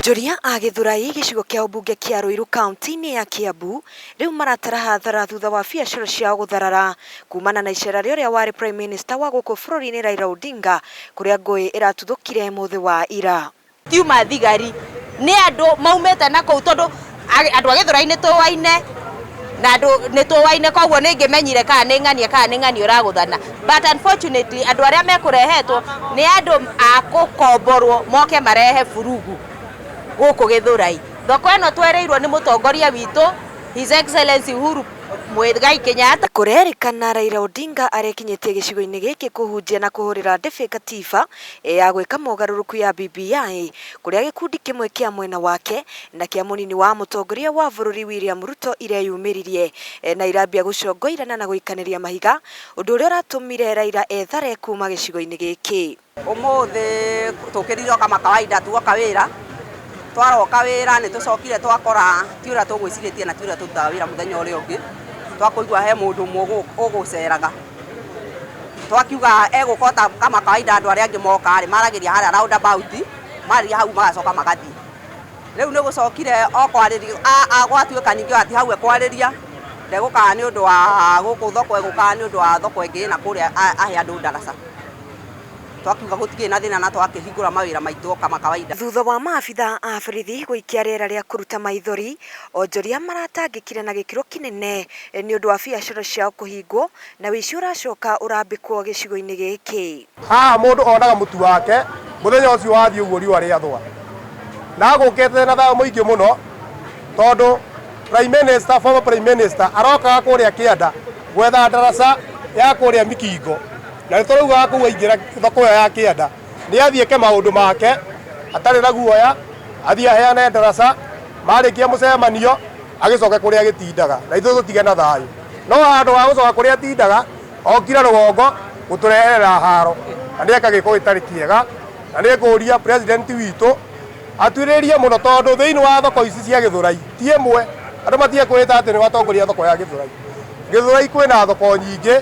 Onjoria a Gĩthũrai gĩcigo kĩa ũmbunge kĩa Ruiru kaunti-inĩ ya Kiambu rĩu maratara hathara thutha wa biacara ciao gũtharara kumana na icera rĩa ũrĩa warĩ Prime Minister wa gũkũ bũrũri-inĩ Raila Odinga kũrĩa ngũĩ ĩratuthũkire mũthĩ wa ira. Tiuma thigari nĩ andũ maumĩte na kũu tondũ andũ a Gĩthũrai nĩ tũwaine na andũ nĩ tũwaine koguo nĩ ngĩmenyire kana nĩ ng'ania kana nĩ ng'ania ũragũthana but unfortunately andũ arĩa mekũrehetwo nĩ andũ a gũkomborwo moke marehe burugu gũkũ Gĩthũrai. Thoko ĩno twerĩirwo nĩ mũtongoria witũ His Excellency Uhuru Muigai Kenyatta. Kũrerĩkana Raila Odinga arekinyĩtie gĩcigo-inĩ gĩkĩ kũhunjia na kũhũrĩra ndebe katiba ya gwĩka mogarũrũku ya BBI kũrĩa gĩkundi kĩmwe kĩa mwena wake na kĩa mũnini wa mũtongoria wa bũrũri William Ruto ireyumĩririe na irambia gũcongoirana na gũikanĩria mahiga ũndũ ũrĩa ũratũmire Raila ethare kuma gĩcigo-inĩ gĩkĩ. Ũmũthĩ tũkĩrire o kama kawaida tuoka wĩra, twaroka wĩra nĩ tũcokire twakora ti ũrĩa tũgwĩcirĩtie na ti ũrĩa tũrutaga wĩra mũthenya ũrĩa ũngĩ, twakũigua he mũndũ ũmwe ũgũceraga. Twakiuga egũka o ta kama kawaida andũ arĩa angĩ moka rĩ, maragĩria harĩa round about, marĩria hau magacoka magathiĩ. Rĩu nĩ gũcokire o kwarĩrio, gwatuĩka ningĩ ti hau ekwarĩria, ndegũkaga nĩ ũndũ wa gũkũ thoko egũkaga nĩ ũndũ wa thoko ĩngĩ ĩna kũrĩa ahe andũ ndaraca. Twakiuga gũtikĩrĩ na thĩna na twakĩhingũra mawĩra maitũ o kama kawaida. Thutha wa maabitha a borithi gũikia rĩera rĩa kũruta maithori, onjoria maratangĩkire na gĩkĩro kĩnene nĩ ũndũ wa biacara ciao kũhingwo na ũici ũracoka ũrambĩkwo gĩcigo-inĩ gĩkĩ. Haha mũndũ onaga mũtu wake mũthenya ũcio wathiĩ ũguo riũa rĩathũa. Na agũkĩte na thayũ mũingĩ mũno tondũ Prime Minister, former Prime Minister arokaga kũrĩa kĩanda gwetha ndaraca ya kũrĩa Mikingo. Na nĩ tũraugaga kũu aingĩra thoko ĩyo ya kĩanda nĩ athiĩ eke maũndũ make atarĩ na guoya, athiĩ aheane ndaraca, marĩkia mũcemanio agĩcoke kũrĩa agĩtindaga na ithuĩ tũtige na thayũ. No handũ ha gũcoka kũrĩa atindaga, okire rũgongo gũtũreherera haro na nĩ eka gĩko gĩtarĩ kĩega, na nĩ ngũria president witũ atuĩrĩrie mũno tondũ thĩinĩ wa thoko ici cia Gĩthũrai ti ĩmwe, andũ matige kwĩhĩta atĩ nĩ atongoria a thoko ya Gĩthũrai. Gĩthũrai kwĩna thoko nyingĩ.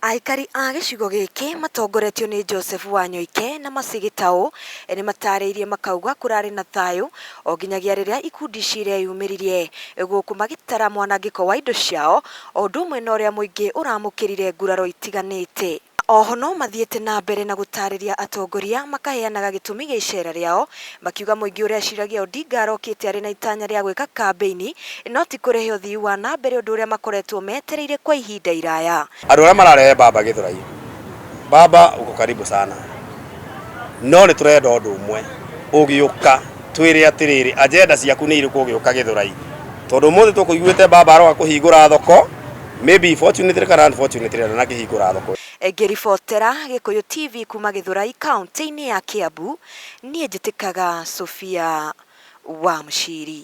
Aikari a gĩcigo gĩkĩ matongoretio nĩ Joseph Wanyoike na Mercy Gĩtaũ nĩ matarĩirie makauga kũrarĩ na thayũ o nginyagia rĩrĩa ikundi ici ireyumĩririe gũkũ magĩtara mwanangĩko wa indo ciao o ũndũ ũmwe na ũrĩa mũingĩ ũramũkĩrire nguraro itiganĩte. Oho no mathiĩte na mbere na gũtarĩria atongoria makaheanaga gĩtũmi gĩa icera rĩao, makiuga mũingĩ ũreciragia Odinga arokĩte arĩ na itanya rĩa gwĩka kambĩini no ti kũrehe ũthii wa na mbere ũndũ ũrĩa makoretwo metereire kwa ihinda iraya. Andũ arĩa mararehe baba Gĩthũrai, baba uko karibu sana, no nĩ tũrenda ũndũ ũmwe, ũgĩũka twĩre atĩrĩrĩ, agenda ciaku nĩ irĩkũ ũgĩũka Gĩthũrai, tondũ ũmũthĩ tũkũiguĩte baba aroka kũhingũra thoko, maybe fortunately kana unfortunately ndanakĩhingũra thoko. Ngĩribotera Gĩkũyũ TV kuma Gĩthũrai kaũntĩ-inĩ ya Kĩambu, niĩ njĩtĩkaga Sophia wa Mũciri.